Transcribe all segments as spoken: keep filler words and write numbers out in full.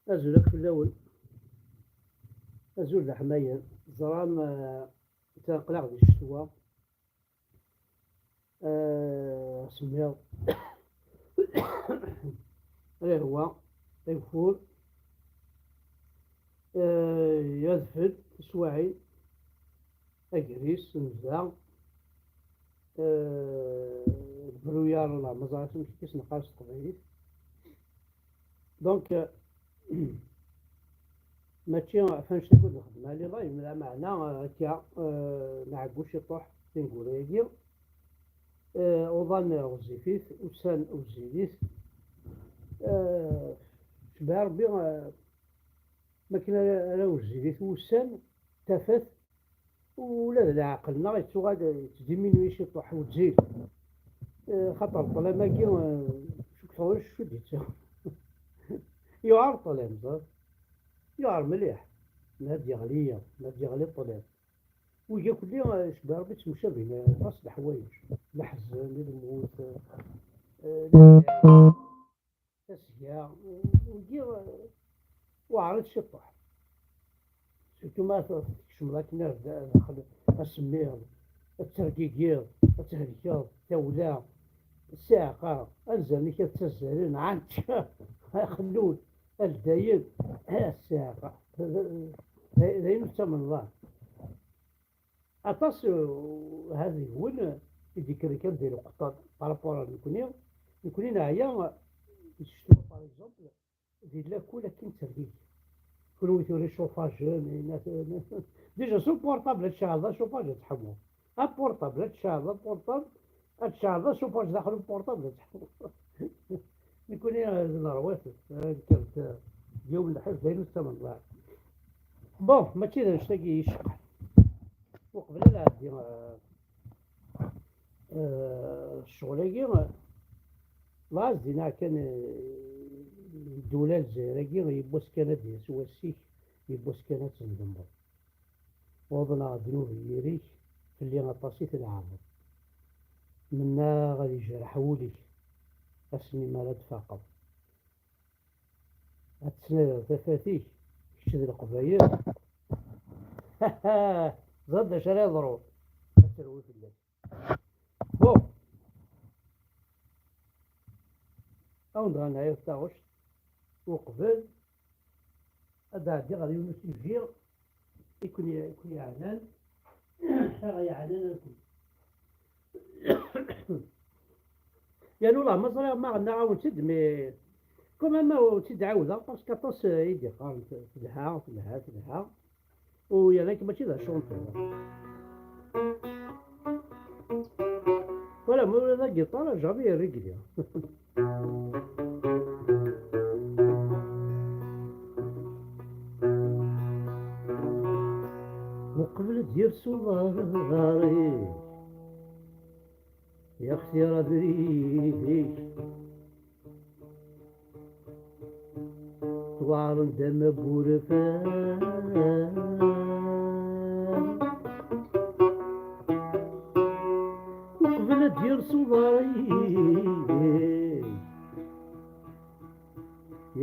Azul akk fell-awen. Azul d aḥmayan. Teẓram, eh, aql-aɣ di ccetwa. Eh, asemmiḍ, lehwa, ageffur, eh, adfel, tiswaɛin, agris, nnda, eh, brouillard, la, ma ẓriɣ amek i s-neqqar s teqbaylit. Donc, euh, mačči ɣef annect-agi i d-nxeddem ɛli live, lameɛna, euh, akka, euh, nɛeggu ciṭuḥ tineggura-agi. Euh, uḍan ɣezzifit, ussan ɣezzifit. Euh, cebbaɛ Rebbi, euh, makken ara, ara ɣezzifit wussan, tafat, ula d leɛqel-nneɣ yettuɣal yettdiminuye ciṭuḥ, wezzil. Eh, xaṭer ṭṭlam-agi, eh, cukkeɣ ulac acu d-yettaɣ. Yewɛer ṭṭlam, ẓer. Yewɛer mliḥ. Ma ad yeɣli, ma ad yeɣli ṭṭlam. Wigi akk-nni, eh, cebbaɛ Rebbi ttemcabin, eh, aṭas leḥwayeǧ. Leḥzen, lmut, eh, tasga, wigi, eh, weɛrit ciṭuḥ. Surtout ma t-, tkecmeḍ akken ar da-, daxel, asemmiḍ, ad tergigiḍ, ad thelkeḍ, tawla, ssiɛqa, anzaren-ik ad ttazzalen, ɛanč, axellul, aldayen, ssiɛqa. D, d, d, d ayen ur ttamneḍ ara. Aṭas, uh, ha deg-wen, uh, i d-yekkren kan di lqeṭṭan par rapport ar nekkni. Nekkni neɛya, uh, di ccetwa, par exemple, di lakul akken tergigi. Kunwi tura icufajen, déjà su portable ad tceɛleḍ acufaj ad tḥemmuḍ. A portable ad tceɛleḍ, a portable ad tceɛleḍ acufaj daxel n portable ad tḥemmuḍ. Nekkni, uh, d lerwat, uh, nekker-d, uh, yiwen lḥif d ayen ur ttamneḍ ara. Bon, mačči d annect-agi i yi-iceqqen. Uqbel ad nɛeddi, eh, eh, ccɣel-agi, laẓ dinna kan, eh, ddula Lezzayer-agi, yiwwas kan ad d-yas wass-ik, yiwwas kan ad tendemmeḍ. Uḍneɣ ddnub n yiri-k, fell-i aṭas i tleɛbeḍ. Mennaɣ ad yejreḥ wul-ik, ass-nni mi ara d-tfaqeḍ. Ad tesnadiḍ tafat-ik, kečč d Leqbayel. Ẓer d acu ara yeḍrun. Ad terwi fell-ak. Bon. Ad wen-d-ɣer neɛya taɣect. Uqbel ad d-ɛeddiɣ ɣer yiwen usiji i ken-, i ken-yeɛnan, i ɣ-yeɛnan akk. Yernu la ma ẓriɣ ma ɣennaɣ-awen-tt-id, mais quand même ur tt-id-ɛawdeɣ, parce que aṭas, eh, i d-yeqqaren t-, telha, telha, telha. U yerna-k mačči d acu n telha. Voilà, ma ula d agiṭar, jamais irrégulier. Uqbel ad d-yers uḍar-ik, ixtir abrid-ik, tweɛren-d ama n wurfan. Uqbel ad d-yers uḍar-ik,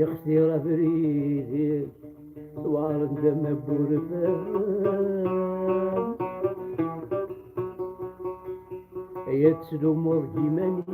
ixtir abrid-ik, tweɛren-d ama n wurfan. Ay ad tlummeḍ deg yiman-ik,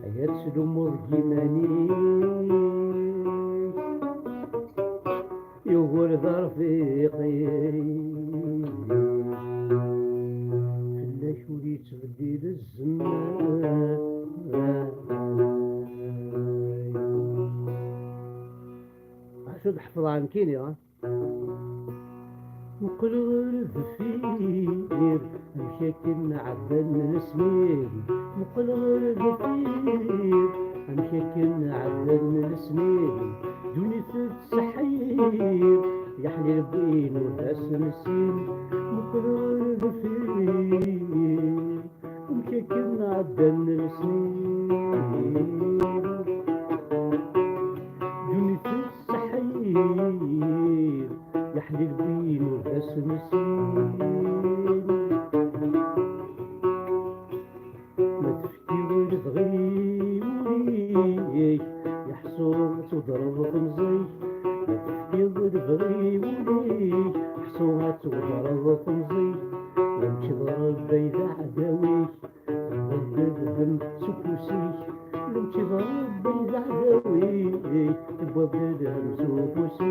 ay ad tlummeḍ deg yiman-ik, yugur d arfiq-ik, fell-ak ur yettbeddil zzman. Acu d-ḥefḍeɣ nekkini, ha? Muqel ɣer deffir, amek akken ɛeddan lesnin. Muqel ɣer deffir, amek akken ɛeddan lesnin. Ddunit tettseḥḥir, yeḥlil win ur d as-nessin. Muqel ɣer deffir, amek akken ɛeddan lesnin. Ddunit tettseḥḥir, yeḥlil win ur d as-nessin. Ma tefkiḍ lebɣi ur Tewweḍ temẓi, lemk d Rebbi d aɛdaw-ik, tewweḍ d lhem s ufus-ik, lemk d Rebbi d aɛdaw-ik, tewweḍ d lhem s ufus-ik.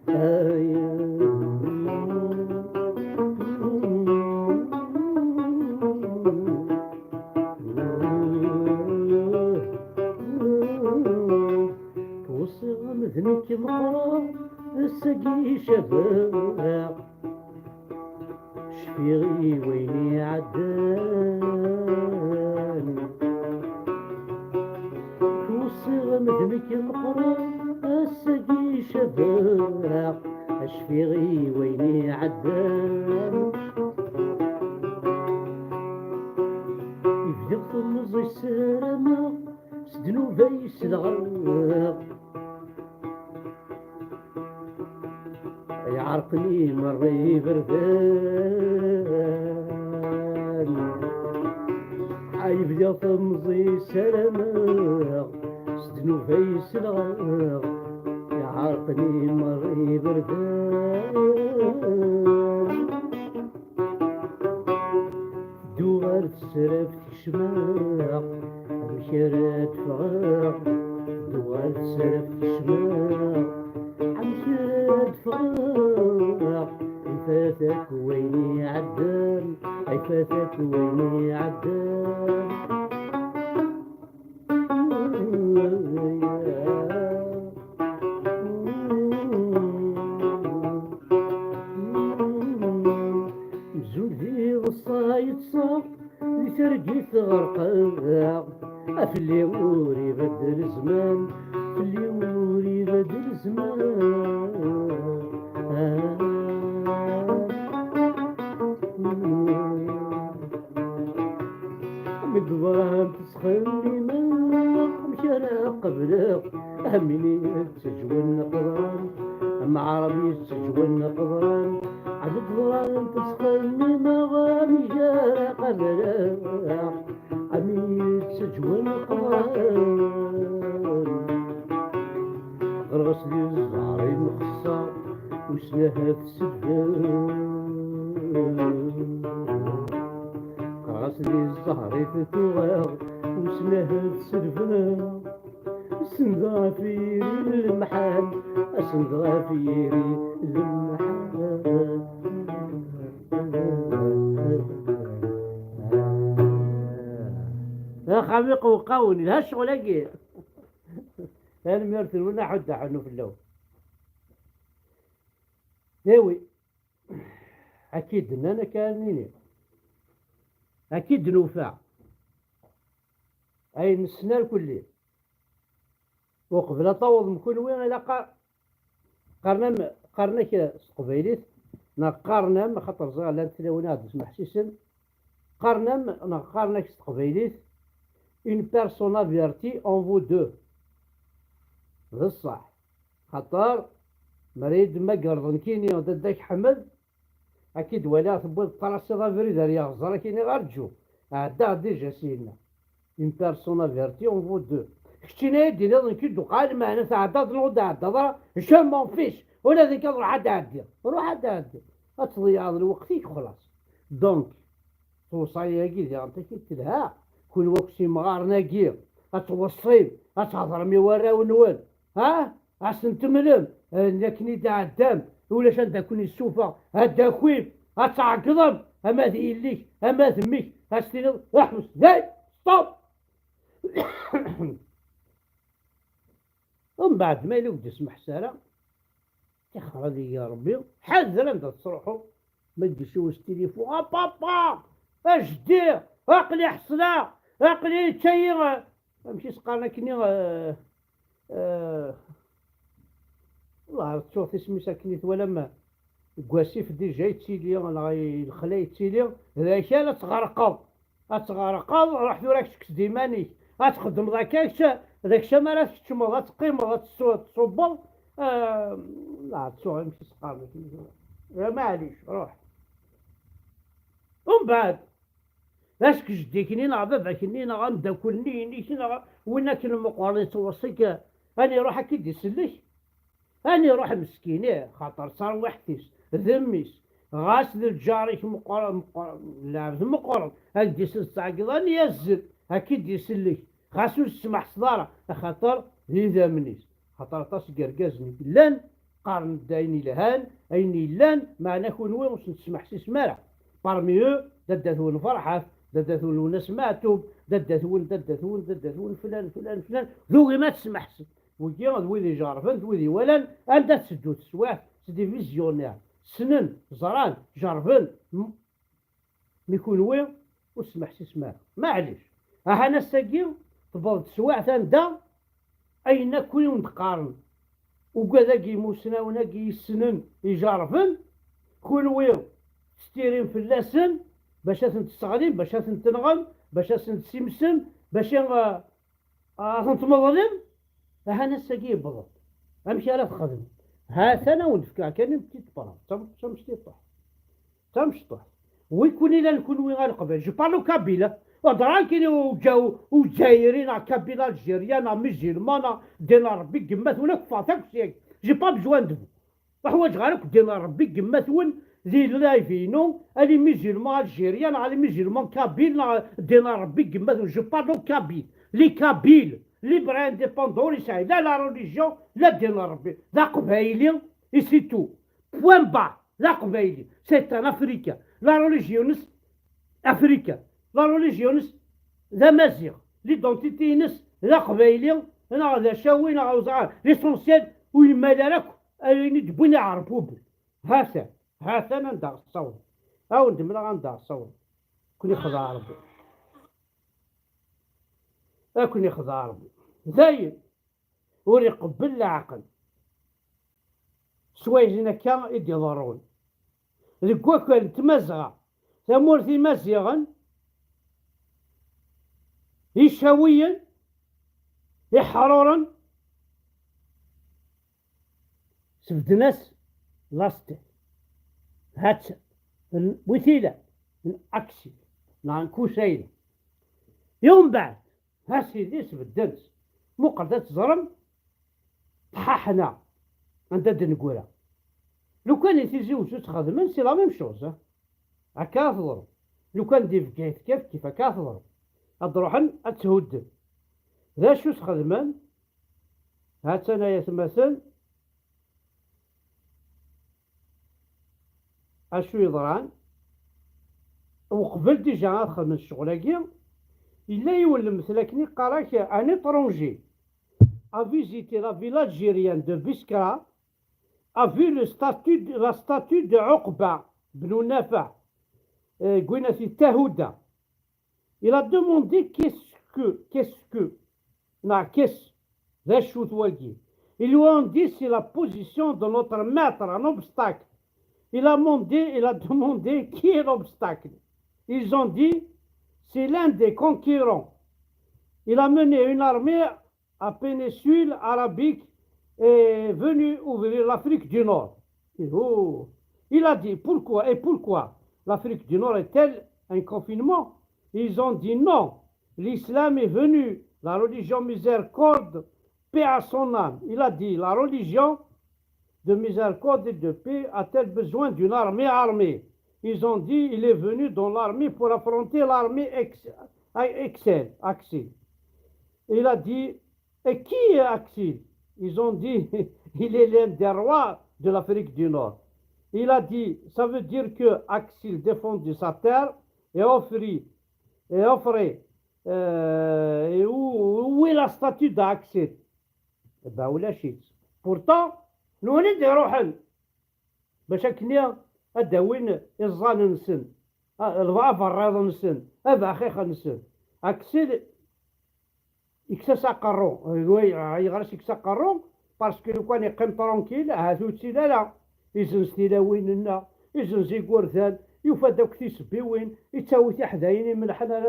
Ay. Ttweṣṣiɣ-am d nekk meqqreɣ, ass-agi cabeɣ, cfiɣ i wayen iɛeddan. Ttweṣṣiɣ-am d nekk meqqreɣ, ass-agi cabeɣ, cfiɣ i wayen iɛeddan. Bdiɣ temẓi ssarameɣ, s ddnub ay selɣeɣ. Iɛerqen-iyi merra iberdan. Ay bdiɣ temẓi ssarameɣ, s ddnub ay selɣeɣ. Iɛerqen-iyi merra iberdan. Ddu ɣer tesraft kecmeɣ, amek ara d-ffɣeɣ? Ddu ɣer tesraft kecmeɣ, amek ara d-ffɣeɣ? Ifat akk wayen iɛeddan, ifat akk wayen iɛeddan. Mzul di ḍṣa yeṭṣa, di targit ɣerqeɣ. A fell-i ur ibeddel zzman, fell-i ur ibeddel zzman. Mi d-ḍrant ttxemmimeɣ amek ara qebleɣ, am win yettejwen qeḍran, am Ɛrab yettejwen qeḍran. Ɛad ḍrant ttxemmimeɣ amek ara qebleɣ, am win yettejwen qeḍran. Ɣreɣ-as di zzher imxeṣṣer, wissen ahat tselbeɣ. Ɣas di zzher i t-tuɣeɣ, wissen ahat tselbeɣ. Send ɣef yiri lemḥan, send ɣef yiri lemḥan. Axxam iqewqawen, yelha ccɣel-agi. Tanemmirt-nwen, aḥuddu aḥunnu fell-awen. Dawi, akka i d-nnan, akka ara nini. Akka i d-nufa. Ayen nessen ar kulli. Uqbel ad tawḍem kunwi, ilaq a-, qqaren-am, qqaren-ak s teqbaylit, neɣ qqaren-am, axaṭer ẓriɣ llant tlawin ad d-smeḥsisen, qqaren-am, neɣ qqaren-ak s teqbaylit, une personne avertie en vaut deux. D ṣṣeḥ. Xaṭer, mi ara yi-d-temmagreḍ nekkini d Dda Ḥmed, ad k-id-waliɣ tewwiḍ trasiḍ abrid ar yeɣẓer, ad k-iniɣ rǧu, ɛeddaɣ déjà syenna. Une personne avertie en vaut deux. Keččini ad d-tiniḍ nekk i d-uqal, meɛna tɛeddaḍ neɣ ur d-ɛeddaḍ ara, je m'en fiche, ula d nekk ad ruḥ ad ɛeddiɣ. Ruḥ ad ɛeddiɣ. Ad tḍeyyɛeḍ lweqt-ik xlaṣ. Donc, tewṣa-agi diɣen takit telha, kunwi akk s imɣaren-agi, ad tweṣṣim, ad thedrem i warraw-nwen, ha? Ad sen-temlem, eh, akken i d-tɛeddam, ulac anda ken-issufeɣ, ad d-takim, ad tɛeggḍem, ama d yelli-k, ama d mmi-k, ad s-tiniḍ, ḥbes, day, stop! Umbeɛd, ma yella ur d-ismeḥs ara, tixer ad igi Rebbi, ḥader anda tettruḥuḍ, ma d-iciwes tilifu, a papa, a jeddi, aql-i ḥeṣleɣ, aql-i yečča-yi, amek i s-qqaren akkenni, eh, eh, Allah, ttuɣ tisem-is akken i twalam, deg wasif déjà yettili, neɣ i lexla yettili, d akal ad tɣerqeḍ. Ad tɣerqeḍ, ruḥ tura ad k-tekkseḍ iman-ik, ad txeddmeḍ akka, kečč, d akečč ama ara tkeččmeḍ, ad teqqimeḍ, ad tessu-, ad tṣubbeḍ, ah, la, ttuɣ amek i s-qqaren akken. Ah, maɛlic, ruḥ. Umbeɛd, d acu-k jeddi-k-nni, neɣ baba-k-nni, neɣ ameddakel-nni-inek, neɣ win akken meqqren yettweṣṣi-k, ad iruḥ ad k-id-isellek? Ani ruḥ meskin, ih, xaṭer d tarwiḥt-is, d mmi-s. Ɣas d lǧar-ik meqqer, meqqer, lɛebd meqqer, ad d-isel ttɛeggiḍ, ani azzel, ad k-id-isellek. Ɣas ur tesmeḥseḍ ara, axaṭer d idammen-is. Xaṭer aṭas n yergazen i yellan, qqaren-d ayen ilhan, ayen yellan, meɛna kunwi ur sen-tesmeḥsisem ara. Parmi eux, dadda-twen Ferḥat, dadda-twen Lwennas Meɛtub, dadda-twen, dadda-twen, dadda-twen, flan, flan, flan, d ugim ad tesmeḥsem. Wigi d wid ijerrben, d wid iwalan, anda tetteddu teswiɛt, c'est des visionnaires. Ssnen, ẓran, jerrben, m-, mi kunwi ur tesmeḥsisem ara. Maɛlic, ahan ass-agi tewweḍ teswiɛt anda ayen akk i wen-d-qqaren ugad-agi, imusnawen-agi yessnen, ijerrben, kunwi testirim fell-asen bac ad ten-tesseɣlim, bac ad ten-tenɣem, bac ad ten-tessimsem, bac a, a ten-tmeḍlem. Ahan ass-agi yewweḍ-d. Amek ara txedmem? Ha-t-an a wen-d-fkeɣ kan une petite parole, d tam-, d tamecṭuḥt. D tamecṭuḥt. Wi kun ilan kunwi a Leqbayel? Je parle au kabyle. Ur ddreɣ ara kan i uǧa-, uǧayri neɣ kabyle algérien neɣ musulman neɣ ddin n Rebbi n yemma-twen akk, ffɣet akk sya. J'ai pas besoin de vous. Ur ḥwaǧeɣ ara akk ddin n Rebbi n yemma-twen di live-inu. Ali musulman algérien neɣ ali musulman kabyle neɣ ddin n Rebbi n yemma-twen. Je parle au kabyle. Les kabyles, libre et indépendant, ur yesɛi la la religion, la ddin n Rebbi. D aqbayli, et c'est tout. Point barre. D aqbayli. C'est un Africain. La religion-ines Africain. La religion-ines d amaziɣ. L'identité-ines d aqbayli, neɣ d acawi, neɣ awezɣar. L'essentiel, ur yemmali ara akk ayen i d-wwin iɛerbuben. Ha-t-an. Ha-t-an anda ɣ-tessawḍem. A wen-d-mleɣ anda ɣ-tessawḍem. Ad ken-ixdeɛ Rebbi. Ad ken-ixdeɛ Rebbi. Dayen, ur iqebbel leɛqel. S wayen akka i d-iḍerrun. Deg wakal n Tmazɣa, tamurt Imaziɣen, Icawiyen, Iḥruren, sbedden-as lastel. Ha-tt-, n-, wi t-ilan? N Aksil, neɣ n Kusayla. I umbeɛd, ha sidi, sbedden-tt. Muqlet ad teẓrem, tḥaḥna anda d-negra. Lukan i Tizi Wezzu tt-xedmen, c'est la même chose, hein. Akka ara teḍru. Lukan di Bgayet kif kif akka ara teḍru. Ad ruḥen ad tt-hudden. D acu s-xedmen? Ha-tt-an ay atmaten. Acu yeḍran? Uqbel déjà ad xedmen ccɣel-agi, yella yiwen lemtel akken i qqar-ak, un étranger a visité la ville algérienne de Biskra, a vu le statue de, la statue de Uqba bnu Nafa, euh, Gwinati Tahuda. Il a demandé qu'est-ce que, qu'est-ce que, non, qu'est-ce, d acu-t wagi? Ils lui ont dit, c'est la position de notre maître, un obstacle. Il a demandé, il a demandé qui est l'obstacle. Ils ont dit, c'est l'un des conquérants. Il a mené une armée à péninsule arabique est venu ouvrir l'Afrique du Nord. Et oh, il a dit, pourquoi, et pourquoi l'Afrique du Nord est-elle un confinement? Ils ont dit non, l'islam est venu, la religion miséricorde, paix à son âme. Il a dit, la religion de miséricorde et de paix a-t-elle besoin d'une armée armée? Ils ont dit, il est venu dans l'armée pour affronter l'armée ex-, Excel, Axil. Il a dit, et qui est Axil? Ils ont dit, il est l'un des rois de l'Afrique du Nord. Il a dit, ça veut dire que Axil défendit sa terre et offrit, et offrait, euh, et où, où est la statue d'Axil? Eh ben, ulac-itt. Pourtant, nutni i d-iruḥen bac akken ad d-awin iẓẓan-nsen, a-, aberriḍ-nsen, abaxix-nsen. Aksil yekkes-as aqerru. Ayɣer i s-yekkes aqerru? Parce que lukan yeqqim tranquille, ahat ur yettili ara. Izenz tilawin-nneɣ, izenz igerdan, yufa-d akk tisebbiwin, yettawi tiḥdayin imelḥen ar,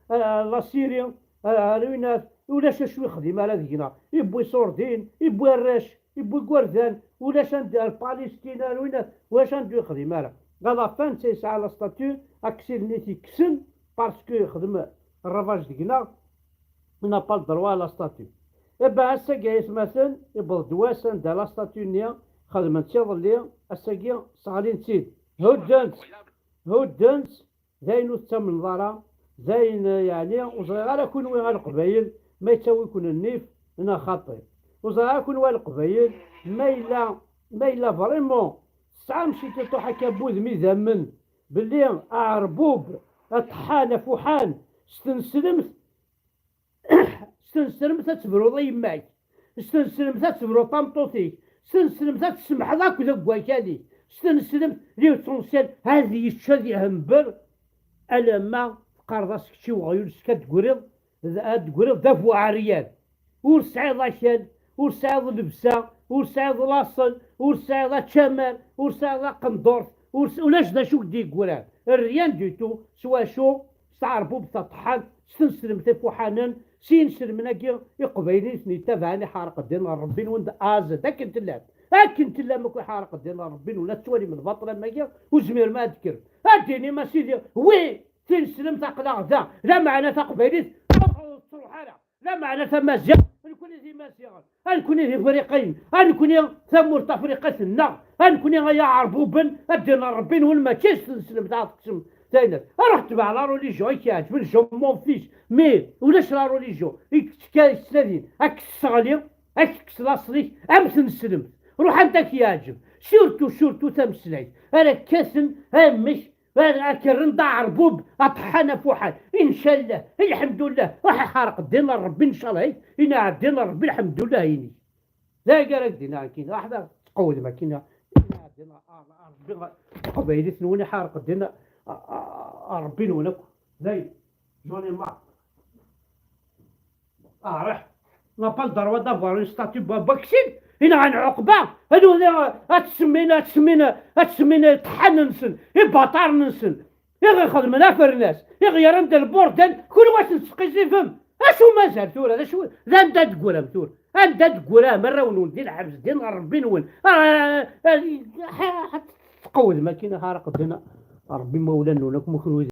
ar, ar la Syrie, ar, ar winat, ulac acu yexdim ara deg-neɣ. Yewwi iṣurdiyen, yewwi arrac, yewwi igerdan, ulac anda, ar Palestine, ar winat, ulac anda yexdim ara. À la fin, netta yesɛa la statue, Aksil-nni t-yekksen, parce que yexdem ravage deg-neɣ, il n'a pas le droit à la statue. Iba ass-agi ay atmaten, iwweḍ-d wass anda la statue-nni xedmen-tt iḍelli, ass-agi sseɣlin-tt-id. Hudden-tt, hudden-tt, d ayen ur tettamneḍ ara, d ayen, eh, yeɛni, ur ẓriɣ ara kunwi a Leqbayel ma yettawi-ken nnif neɣ xaṭi. Ur ẓriɣ ara kunwi a Leqbayel ma yella, ma yella vraiment tesɛam ciṭuṭuḥ akka n wudem idammen belli aɛerbub, aṭeḥḥan, afuḥan, s tneslemt, s tneslemt ad tebruḍ i yemma-k, s tneslemt ad tebruḍ tameṭṭut-ik, s tneslemt ad tsemḥeḍ akk deg wakal-ik, s tneslemt l'essentiel ad yečč, ad ihember, alamma teqqareḍ-as kečči weɣyul, s-, ad d-tegriḍ, ad d-tegriḍ d abuɛeryan. Ur tesɛiḍ akal, ur tesɛiḍ llebsa, ur tesɛiḍ laṣel, ur tesɛiḍ acamar, ur tesɛiḍ aqendurt, ur s-, ulac d acu i k-d-yeggran. Rien du tout, s wacu? S tɛerbubt taṭeḥḥant, s tneslemt ifuḥanen, s yinselmen-agi iqbayliyen i ten-yettabaɛen, iḥerq ddin n Ṛebbi-nwen d A à Z. Akken tellam, akken tellam akk, iḥerq ddin n Ṛebbi-nwen, ad tettwalim lbaṭel am wagi, ur tezmirem ad d-tekkrem. Ad d-tinim a sidi, wi tineslemt aql-aɣ da, lameɛna taqbaylit ur tettruḥ ara. Lameɛna tamaziɣt, nekkni d Imaziɣen, a nekkni d Ifriqiyen, a nekkni tamurt tafriqit-nneɣ, a nekkni ay aɛerbuben, a ddin n Ṛebbi-nwen mačči s tneslemt ad tekksemt taynat. Ruḥ tbeɛ la religion i k-iɛeǧben, je m'en fiche, mais ulac la religion i k-, k-, yettnadin ad k-tesseɣli, ad k-tekkes laṣel-ik am tneslemt. Ruḥ anda k-yeɛǧeb, surtout, surtout tameslayt ara kkaten amek Ad ak-rren d aɛerbub, aṭeḥḥan afuḥan. Incallah, lḥemdullah, ruḥ iḥerq ddin n Ṛebbi, incallah, inaɛ ddin n Ṛebbi, lḥemdullah, inik. D agi ara k-d-iniɣ akkin, ruḥ d tqewwdem akkin, inaɛ ddin n Ṛebbi, taqbaylit-nwen iḥerq ddin n Ṛebbi-nwen akk. Dayen, j'en ai marre. Ah, ruḥ. On n'a pas le droit d'avoir une statue de Baba Ksil. Inɣan ɛuqba. Ad ur-, ad tsemmin, ad tsemmin, ad tsemmin iṭḥan-nsen, ibaṭaren-nsen, i ɣ-ixedmen afernas, i ɣ-yerran d lburdel, kunwi ad ten-tesqizifem. Acu mazal tura? D acu, d anda d-teggram tura? Anda d-teggram arraw-nwen di lḥebs, din Ṛebbi-nwen? Ah, ah, ah, ah, tqewwdem akkin, ḥaraq ddin Ṛebbi imawlan-nwen akk, ma kunwi d